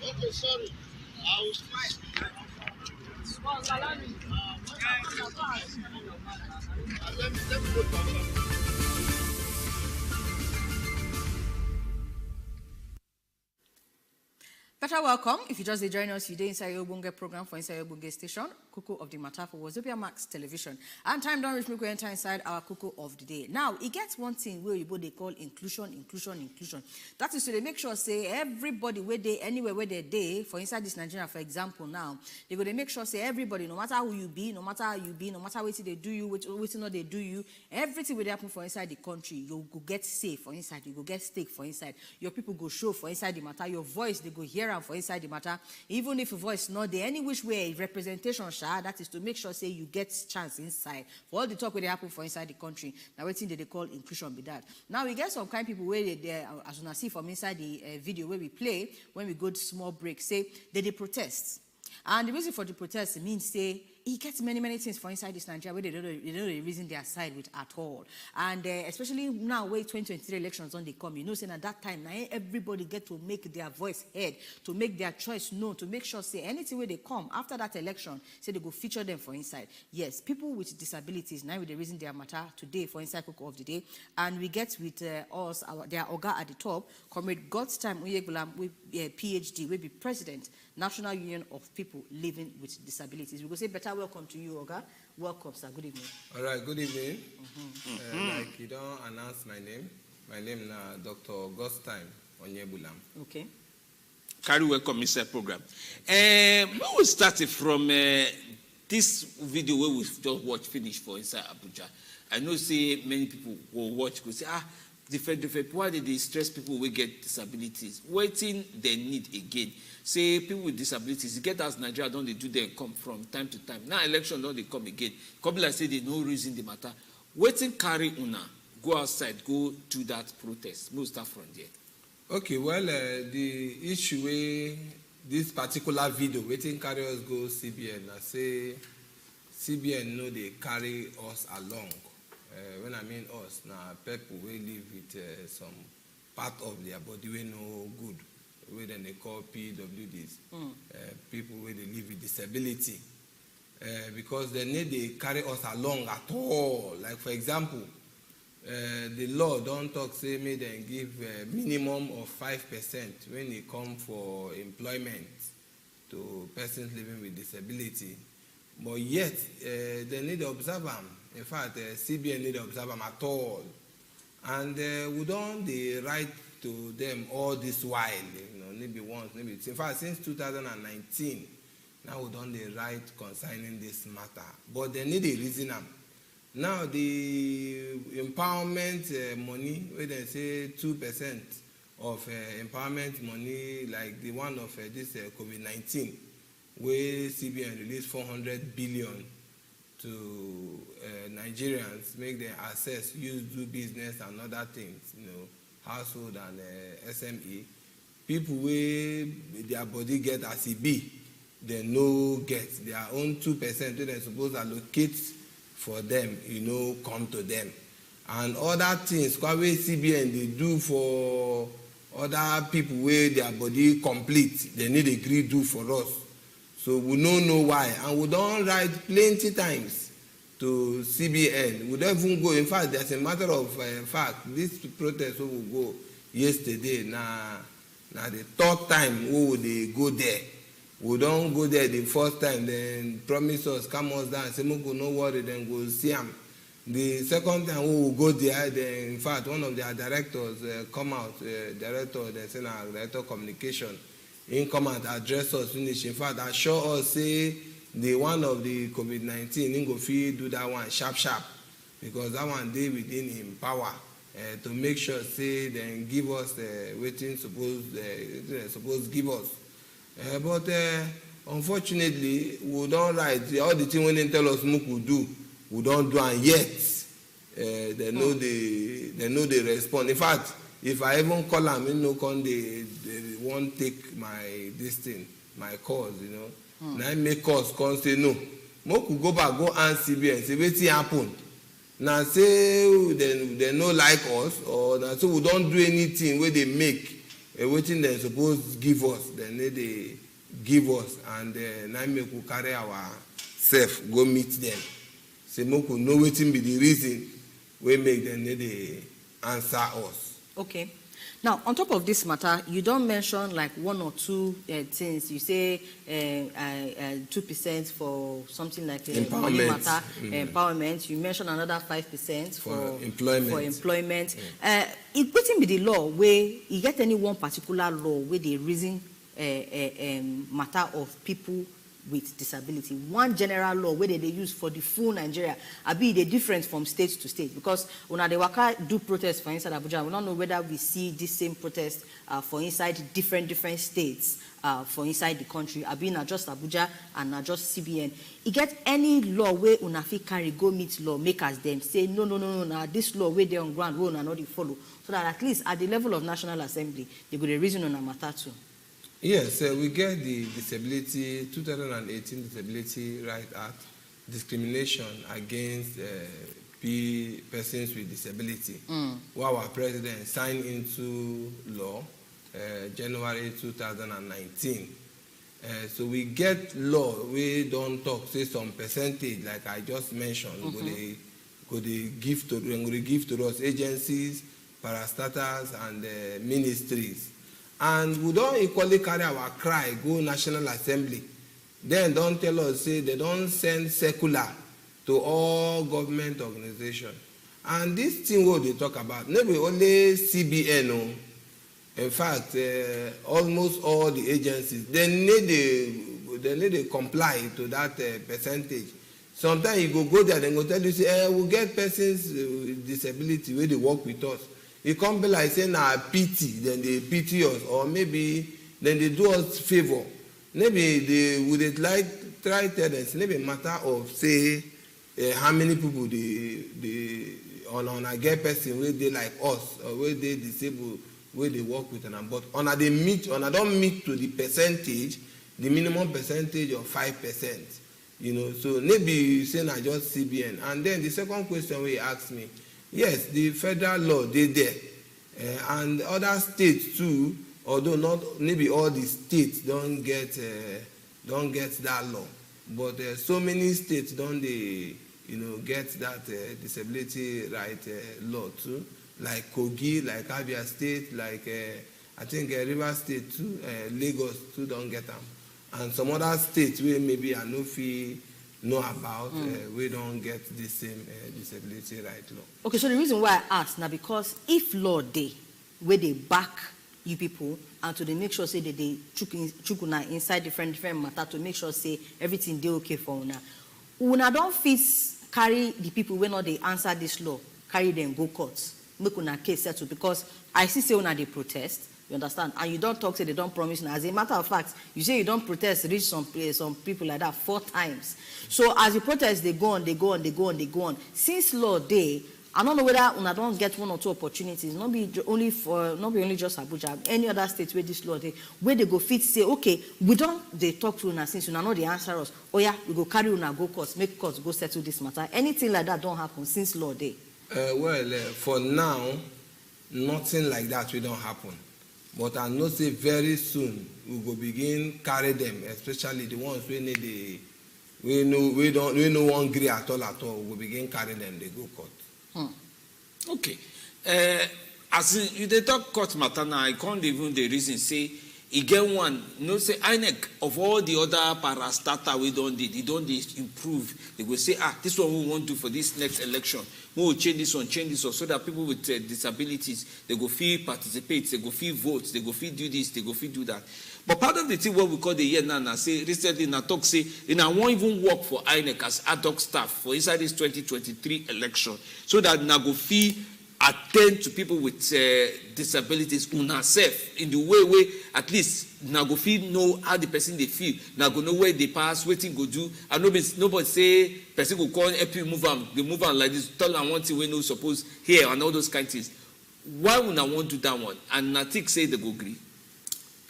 Okay, sorry. I will smile. Better welcome. If you just dey join us, you dey inside your Ogbonge program for inside your Ogbonge station, Koko of the Matter for Wazobia Max Television. And time don reach, make we enter inside our Koko of the day. Now, e get one thing wey oyibo dey call inclusion, inclusion, inclusion. That is to dey make sure say everybody wey dey anywhere wey they dey for inside this Nigeria, for example, now, they go dey make sure say everybody, no matter who you be, no matter how you be, no matter wetin dey do you, wait-, wetin no dey do you, everything wey dey happen for inside the country, you go get say for inside, you go get stake for inside. Your people go show for inside the matter. Your voice, they go hear am for inside the matter, even if voice no dey any which way, representation sha, that is to make sure say you get chance inside for all the talk wey dey happen for inside the country. Na wetin dem dey call inclusion be that. Now we get some kind people wey dey there, uh, as una see from inside the uh, video wey we play when we go small break, say they dey protest. And the reason for the protest means say e get many many things for inside this Nigeria wey they don't they don't dey reason their side with at all. And uh, especially now wey twenty twenty-three elections don dey come, you know say na that time na everybody get to make their voice heard, to make their choice known, to make sure say anything wey dey come after that election, say they go feature them for inside. Yes, people with disabilities, now we dey reason their matter today for inside Koko of the Day. And we get with uh, us, our, their oga at the top, Comrade Godtime Oyegbulam, wey uh, P H D, wey be president, National Union of People Living with Disabilities. We go say better welcome to you, oga. Welcome, sir. Good evening. All right, good evening. Uh, like you don't announce my name. My name na Doctor Godtime Oyegbulam. Okay. Carry welcome inside program. Um, we will start it from uh, this video where we just watch finish for inside Abuja. I know say many people will watch, go say, ah, different, different. Why did they stress people who get disabilities? Waiting they need again. Say people with disabilities, you get as Nigeria don't they do them come from time to time. Now election don't they come again. Come like say they no reason the matter. Waiting carry una, go outside, go do that protest. We'll start from there. Okay, well, uh, the issue wey this particular video wetin carry us go C B N na say C B N no dey carry us along. Uh, when I mean us, na people wey live with uh, some part of their body wey no good, wey dem dey call P W Ds, uh, people wey dey live with disability. Uh, because dem no dey carry us along at all. Like for example, uh, the law don talk say make dem give uh, minimum of five percent when e come for employment to persons living with disability. But yet, uh, dem no dey observe am. In fact, uh, C B N no dey observe am at all. And uh, we don dey write to them all this while, you know, maybe once, maybe in fact since two thousand and nineteen, now we don dey write concerning this matter, but dem no dey reason am. Now the empowerment uh, money wey dem say two percent of uh, empowerment money, like the one of uh, this uh, COVID nineteen, wey C B N release four hundred billion to uh, Nigerians, make them access, use do business and other things, you know, household and uh, S M E. People wey their body get as e be, dem no get their own two percent wey dem suppose allocate for them, e no come to them. And other things kwa wey C B N dey do for other people wey their body complete, dem no dey gree do for us. So we no know why, and we don write plenty times to C B N. We don even go, in fact, there's a matter of uh, fact, this protest wey we go yesterday na na the third time wey we dey go there. We don go there the first time, dem promise us, calm us down, say make we no worry, dem go see am. The second time wey we go there, dem, in fact, one of their directors uh, come out, uh, director, dem say na director communication, him come out address us finish. In fact, assure us say the one of the COVID nineteen, him go fit do that one sharp sharp, because that one dey within him power uh, to make sure say dem give us uh, wetin suppose uh, wetin dem suppose give us. Uh, but uh, unfortunately, we don write all the thing wey dem tell us make we do, we don do am, yet uh, dem no dey dem no dey respond. In fact, if I even call am, he no come dey dey wan take my this thing, my calls, you know. Na im make us come say no, make we go back go ask C B N say wetin happen. Na say dem dem no like us, or na say we don do anything wey dey make uh, wetin dem suppose give us, dem no dey give us, and uh, na im make we carry our self go meet dem. Say make we know wetin be the reason wey make dem no dey answer us. Okay. Now, on top of this matter, you don mention like one or two uh, things. You say uh, uh, uh, two percent for something like uh, money Empowerment. Matter, empowerment. You mention another five percent for, For employment. For employment. Uh, it, wetin be the law wey e get any one particular law wey dey reason uh, uh, um, matter of people with disability, one general law wey dem dey use for the full Nigeria, abi e dey different from state to state? Because una dey waka do protest for inside Abuja, we no know whether we see this same protest uh, for inside different different states uh, for inside the country, abi na just Abuja and na just C B N. E get any law wey una fit carry go meet lawmakers dem, say no, no, no, no, na this law wey dey on ground wey una no dey follow, so that at least at the level of National Assembly, they go dey reason una matter too? Yes, uh, we get the Disability two thousand and eighteen Disability Rights Act, discrimination against uh, pe- persons with disability, Mm. wey our president signed into law uh, January two thousand and nineteen. Uh, so we get law wey don talk say some percentage, like I just mentioned, go dey go dey give to dem go dey give to us, agencies, parastatals, and uh, ministries. And we don equally carry our cry go National Assembly. Dem don tell us say dem don send circular to all government organization. And this thing wey we dey talk about, no be only C B N o. In fact, uh, almost all the agencies, dem no dey dem no dey comply to that uh, percentage. Sometimes you go go there, dem go tell you say, eh, we get persons uh, with disability wey dey work with us. E come be like say na pity dem dey pity us, or maybe dem dey do us favour. Maybe they would dey like try tell dem say no be matter of say uh, how many people dey dey una una get person wey dey like us, or wey dey disabled, wey dey work with una, but una dey meet, una don meet to the percentage, the minimum percentage of five percent. You know, so maybe you say na just C B N. And then the second question wey you ask me, yes, the federal law dey there, uh, and other states too, although not maybe all the states don get uh, don get that law, but uh, so many states don dey you know get that uh, disability right uh, law too, like Kogi, like Abia State, like uh, I think uh, Rivers State too, uh, Lagos too don get am, and some other states wey maybe I no fit know about uh, wey don get the same uh, disability right law. Okay, so the reason why I ask na because if law dey wey dey back you people and to dey make sure say they dey chook in- chook una inside different different matter to make sure say everything dey okay for una, una don fit carry the people wey no dey answer this law, carry them go court, make una case settle, because I see say una dey protest, you understand, and you don talk say they don promise una. As a matter of fact, you say you don protest reach some eh, some people like that four times. So as the protest dey go on, dey go on, dey go on, dey go on, since law dey, I no know whether una don get one or two opportunities, no be ju- only for no be only just Abuja, any other state wey this law dey, wey they go fit say, okay, we don dey talk to una since una no dey answer us, oya, we go carry una go court, make court go settle this matter. Anything like that don happen since law dey? Uh, well, uh, for now, nothing like that wey don happen. But I know say very soon we go begin carry them, especially the ones wey need the wey no wey don wey no wan gree at all at all. We go begin carry them dey go court. Okay. Uh, as in, you dey talk court matter now, I can't even the reason say e get one. You know say INEC, of all the other parastatal wey don dey, they don dey improve. They go say, ah, this one we wan do for this next election. We will change this one, change this one, so that people with uh, disabilities, they go fit participate, they go fit vote, they go fit do this, they go fit do that. But part of the thing what we call the year now, na say recently na talk say they na wan even work for INEC as ad hoc staff for inside this twenty twenty-three election, so that na go fit attend to people with uh, disabilities una sef in the way wey at least na go fit know how the person dey feel, na go know where dey pass, wetin go do. And no be nobody say person go come help you move am, dey move am like this, tell am one thing wey no suppose hear and all those kind things. Why una wan do that one and na think say they go gree?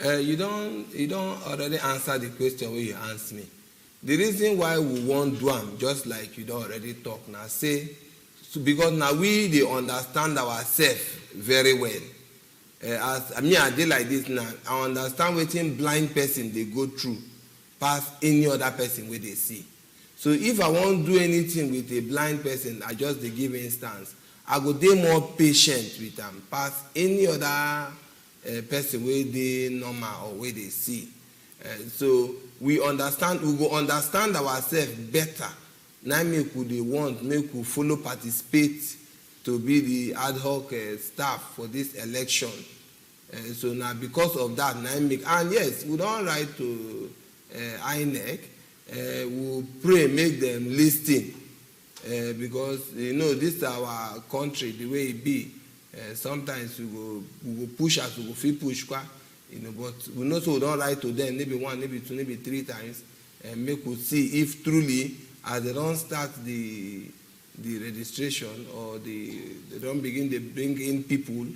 Uh, you don you don already answer the question wey you ask me. The reason why we wan do am, just like you don already talk, na say so because na we dey understand ourselves very well. Uh, as I mean, I dey like this now, I understand wetin blind person dey go through pass any other person wey dey see. So if I wan do anything with a blind person, I just dey give instance, I go dey more patient with am pass any other uh, person wey dey normal or wey dey see. Uh, so we understand, we go understand ourselves better. Na make we dey want make we follow participate to be the ad hoc uh, staff for this election. Uh, so na because of that, na make and yes, we don write to uh, INEC Uh, we pray make them listen, uh, because you know this our country the way it be. Uh, sometimes we go we go push as we go fit push kwa, you know. But we know so we don't write to them maybe one, maybe two, maybe three times, and make we see if truly as they don't start the the registration or the they don't begin to bring in people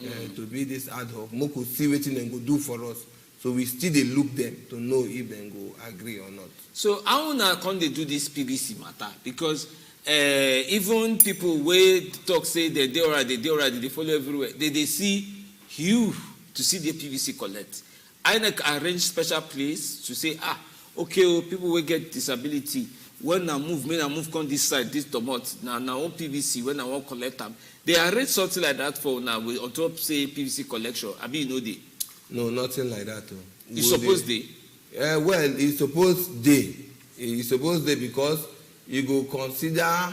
uh, to be this ad hoc, make we see what they go do for us. So we still dey look them to know if they go agree or not. So how una come dey do this P V C matter? Because uh, even people wey talk say they dey alright, they dey alright, they dey follow everywhere. They dey see you to see the P V C collect. INEC arrange special place to say, ah, okay, oh, people wey get disability, when na move, make na move come this side, this domot, na na one P V C when I wan collect am. They arrange something like that for una wey on top say P V C collection. Abi e no dey? No, nothing like that. Oh. E suppose dey. Uh, well, e suppose dey. E suppose dey because you go consider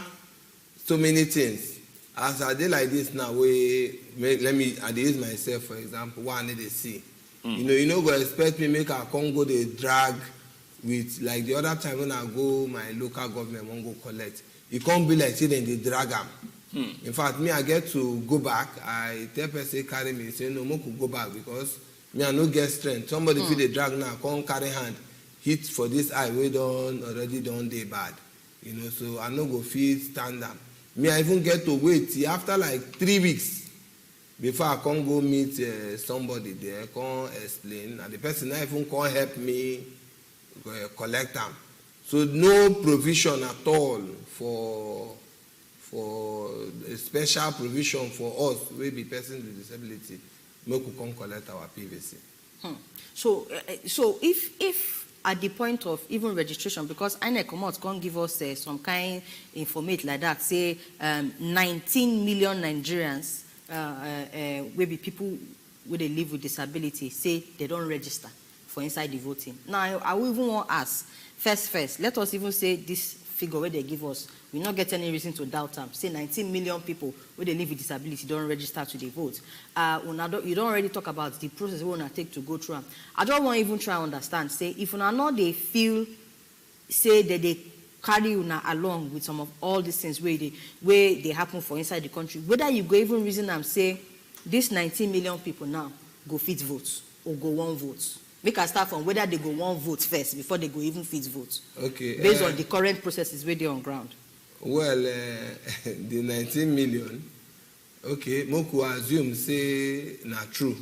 so many things. As I dey like this now, wey make, let me I dey use myself for example. Why I no dey see? Mm. You know, you no go expect me make I come go dey drag with like the other time when I go my local government wan go collect. E come be like say dem dey drag am. Hmm. In fact, me I get to go back. I tell person carry me say no, make we go back because me I no get strength. Somebody hmm. fit dey drag now, come carry hand, hit for this eye wey don already don dey bad. You know, so I no go fit stand am. Me I even get to wait till after like three weeks before I come go meet uh, somebody there, come explain, and the person not even come help me uh, collect am. So no provision at all for for a special provision for us wey be persons with disability make we come collect our P V C. Hmm. So, uh, so if if at the point of even registration, because INEC comot come give us uh, some kind informate like that, say um, nineteen million Nigerians uh, uh, uh, will be people wey dey live with disability say they don register for inside the voting. Now, I will even wan ask first, first, let us even say this figure wey they give us, we no get any reason to doubt am. Say nineteen million people wey dey live with disability don register to dey vote. Uh, una don, you don already talk about the process wey una take to go through am. I just wan even try understand say if una no dey feel say dem dey carry una along with some of all these things wey dey wey dey happen for inside the country, whether you go even reason am say this nineteen million people now go fit vote or go wan vote. Make I start from whether they go wan vote first before they go even fit vote. Okay. Based uh, on the current processes wey dey on ground. Well, uh, the nineteen million, okay, make we assume say na true.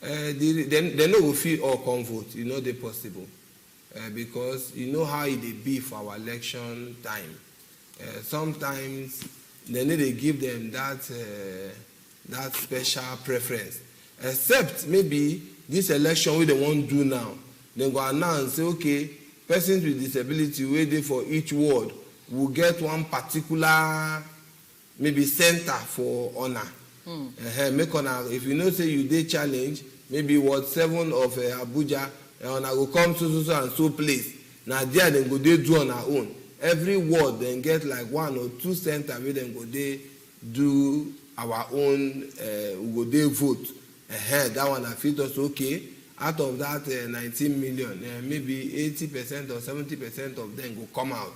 Uh, the, then they no go fit all come vote. E no dey possible. Uh, because you know how e dey be for our election time. Uh, sometimes they no dey give them that uh, that special preference, except maybe this election wey they wan do now, they go announce say okay, persons with disability wey dey for each ward will get one particular maybe center for una. Hmm. Uh-huh. Make una, if you know say you dey challenge, maybe ward seven of uh, Abuja, uh, una go come so so so and so place. Na there dem go dey do on our own. Every ward dem get like one or two center wey dem go dey do our own. Uh, we go dey vote. Uh-huh. That one I fit also okay. Out of that uh, nineteen million, uh, maybe eighty percent or seventy percent of them go come out.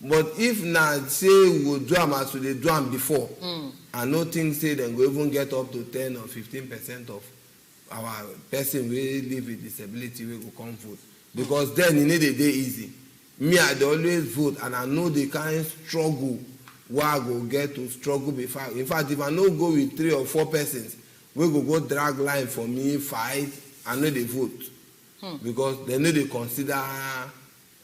But if na say we go do am as we dey do am before, mm. I no think say dem go even get up to ten or fifteen percent of our person wey live with disability wey go come vote. Because then e no dey dey easy. Me, I dey always vote and I know the kind struggle wey I go get to struggle before. In fact, if I no go with three or four persons wey go go drag line for me, fight, I no dey vote. Hmm. Because dem no dey consider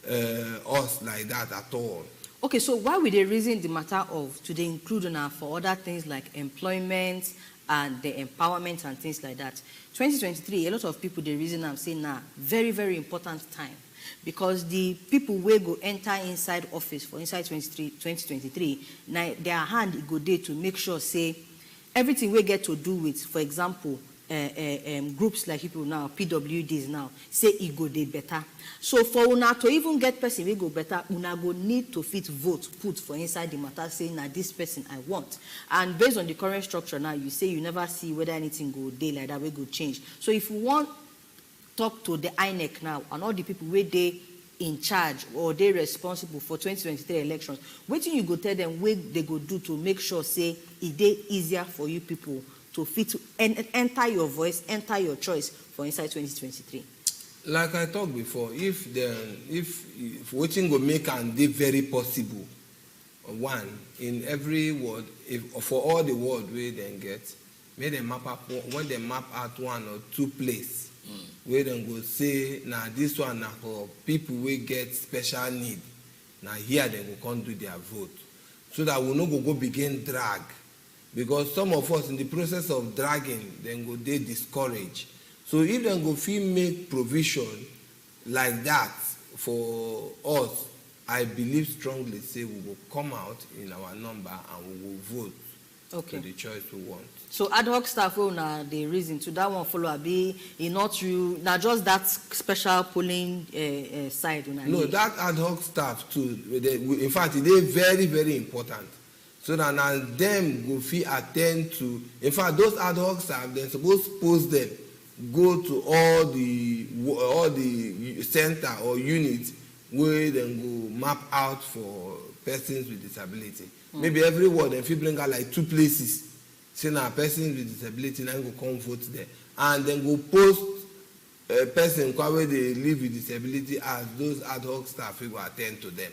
uh, us like that at all. Okay, so why we dey reason the matter of to dey include una for other things like employment and the empowerment and things like that? twenty twenty-three, a lot of people dey reason am say na very very important time because the people wey go enter inside office for inside twenty-three, twenty twenty-three, na their hand e go dey to make sure say everything wey get to do with, for example, uh, uh, um, groups like people now, P W Ds now, say e go dey better. So for una to even get person wey go better, una go need to fit vote put for inside the matter say na this person I want. And based on the current structure now, you say you never see whether anything go dey like that wey go change. So if you wan talk to the INEC now and all the people wey dey in charge or dey responsible for twenty twenty-three elections, wetin you go tell them wey they go do to make sure say e dey easier for you people to fit en- enter your voice, enter your choice for inside twenty twenty-three? Like I talk before, if the if, if wetin go make am dey very possible, one, in every ward, if for all the ward wey dem get, make dem map up, when dem map out one or two place wey dem go say na this one na for people wey get special need, na here dem go come do their vote, so that we no go go begin drag, because some of us, in the process of dragging, dem go dey discouraged. So if dem go fit make provision like that for us, I believe strongly say we go come out in our number and we go vote to Okay. The choice we want. So ad hoc staff wey una dey reason to, that one follow, abi e not you, na just that special polling uh, uh, side una No, need? That ad hoc staff too, they, we- in fact, e dey very, very important. So that na dem go fit attend to. In fact, those ad hoc staff, dem suppose post them go to all the wo- all the center or unit wey dem go map out for persons with disability. Maybe every ward dem fit bring out like two places. Say na persons with disability na go come vote there, and dem go post uh, person kwa wey dey live with disability as those ad hoc staff wey go attend to them.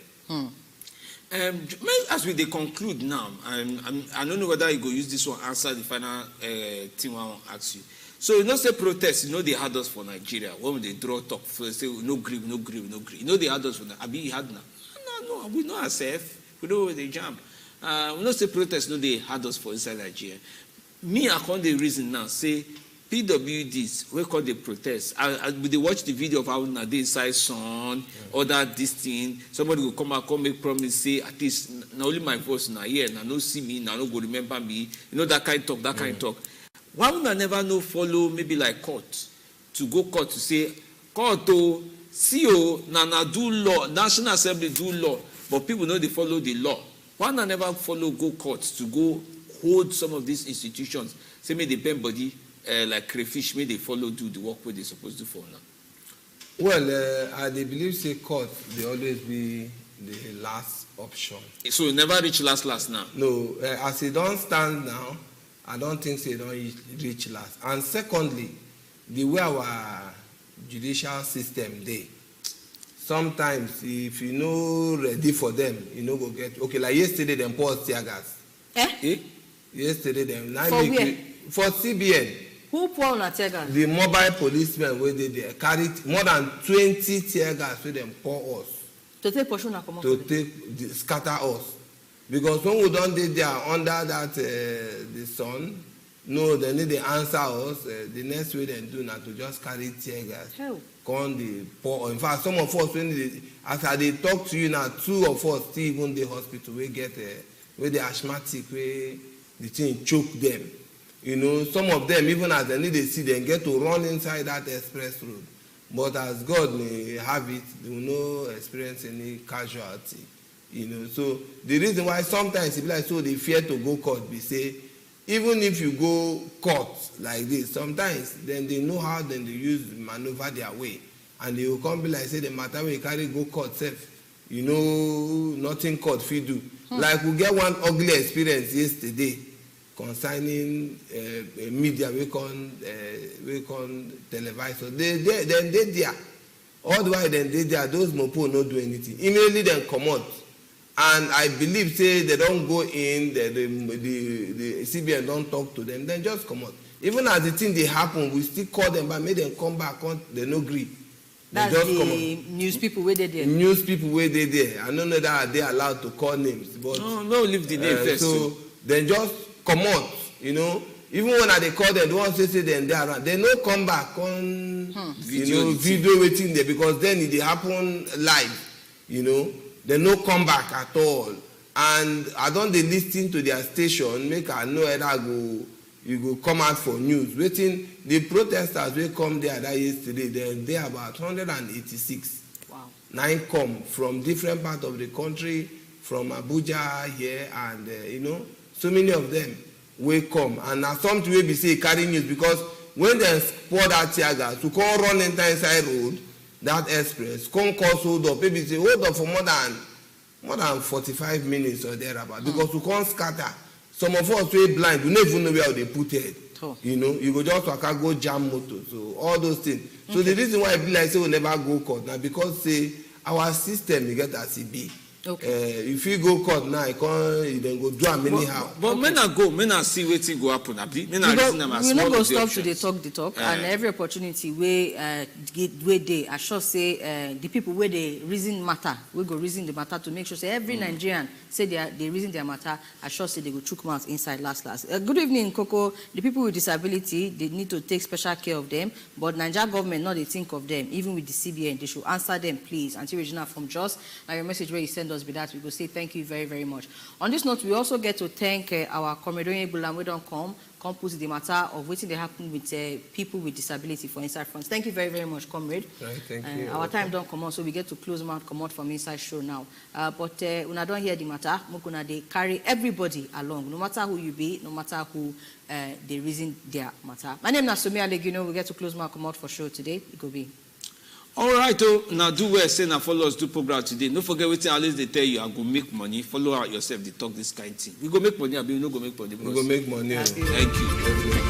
Um, j- may- as we dey conclude now, um, um, I no know whether you go use this one answer the final uh, thing I wan ask you. So you know say protest, you know they had us for Nigeria when we dey draw talk for say we no gree, we no gree, we no gree. You know they had us for Ni- abi e hard na? No, no, we know ourselves. We know we dey jam. Uh, we know say protest no dey hard us for inside Nigeria. Me, I come dey reason now say P W Ds wey come dey protest, I, I we dey watch the video of how una dey inside sun, all that this thing. Somebody go come out, come make promise say at least na only my voice na hear, na no see me, na no go remember me. You know that kind talk, that kind talk. Why una never no follow maybe like court to go court to say court o, see o, na na do law, National Assembly do law, but people no dey follow the law. Why una never follow go court to go hold some of these institutions, say make they bend body uh, like crayfish, make they follow do the work wey they suppose do for una? Well, uh, I dey believe say court dey always be the last option. So you never reach last last now. No, uh, as e don stand now, I don think say e don reach- reach last. And secondly, the way our judicial system dey, sometimes if you no ready for them, you no go get. Okay, like yesterday dem pour us tear gas. Eh? Eh? Yesterday dem na For make where? we- for C B N. Who pour una tear gas? The mobile policemen wey dey there carry t- more than twenty tear gas wey dem pour us To take pursue una comot to for there? take the, scatter us, because when we don dey there under that uh, the sun, no, dem no dey answer us. Uh, the next way dem do na to just carry tear gas, Hell. Come dey pour. In fact, some of us, when they, as I dey talk to you now, two of us still even dey hospital wey get uh, wey dey asthmatic, wey the thing choke them. You know, some of them, even as dem no dey see, dem get to run inside that express road. But as God may have it, we no experience any casualty. You know, so the reason why sometimes e be like so they fear to go court be say, even if you go court like this, sometimes then they know how then they use maneuver their way, and they will come be like say the matter wey you carry go court sef, you know, nothing court fit do. Like we get one ugly experience yesterday concerning uh, a media wey come uh, wey come televise us. They dey dem dey there. All the while dem dey there, those mopo no do anything. Immediately dem comot, and I believe say dem don go in, the the the, the C B N don talk to them, dem just comot. Even as the thing dey happen, we still call them back, make dem come back, come, dem no gree. Dem That's just the comot. News people wey dey there. News people wey dey there, I no know that I dey allowed to call names, but No, no, leave the name uh, first. so So dem just comot. You know, even when I dey call them, the ones wey say dem dey around, dem no come back, come you Video know the thing. video wetin dey, because then e dey happen live. You know, dem no come back at all. And I don dey lis ten to their station, make I know whether I go you go come out for news. Wetin the protesters wey come there that yesterday, dem dey about hundred and eighty-six. Wow. Na im come from different part of the country, from Abuja here, and uh, you know, so many of them wey come, and na something wey be say e carry news, because when dem pour that tear gas, to come run enter inside road, that express, come cause hold up, maybe say hold up for more than more than forty-five minutes or thereabout, because we come scatter. Some of us wey blind, we no even know where we dey put head. Sure. You know, you go just waka go jam motor, so all those things. So the reason why e be like say we never go court na because say our system, e get as e be. Okay. Uh, if you go court now, you come, you then go do am anyhow. But men are go, men are see wetin go happen, abi? Men are We go- reason am as we no one go of the stop to dey options. Talk the talk, Eh. And every opportunity wey uh, get- wey dey, I sure say uh, the people wey dey reason matter, we go reason the matter to make sure say every Nigerian say they are, they reason their matter. I sure say they go chook mouth inside last last. Uh, good evening, Coco. The people with disability, they need to take special care of them, but Nigeria government not dey think of them, even with the C B N. They should answer them, please. Auntie Regina from Jos, now your message where you send us be that, we go say thank you very, very much. On this note, we also get to thank uh, our comrade Onye Bulam wey don come, come put the matter of wetin dey happen with uh, people with disability for inside France. Thank you very, very much, comrade. Right, thank Uh, you. Our time don comot, so we get to close mouth comot from inside show now. Uh, but uh, una don hear the matter. Make una dey carry everybody along, no matter who you be, no matter who uh, dey reason their matter. My name na Somi Alegino. We get to close mouth comot for show today. E go be. All right, oh, now do well, say now follow us do program today. Don't forget wetin I always dey tell you, I go make money. Follow out yourself, dey talk this kind thing. We go make money, abi we no go make money, We bros? go make money. Oh. Thank you.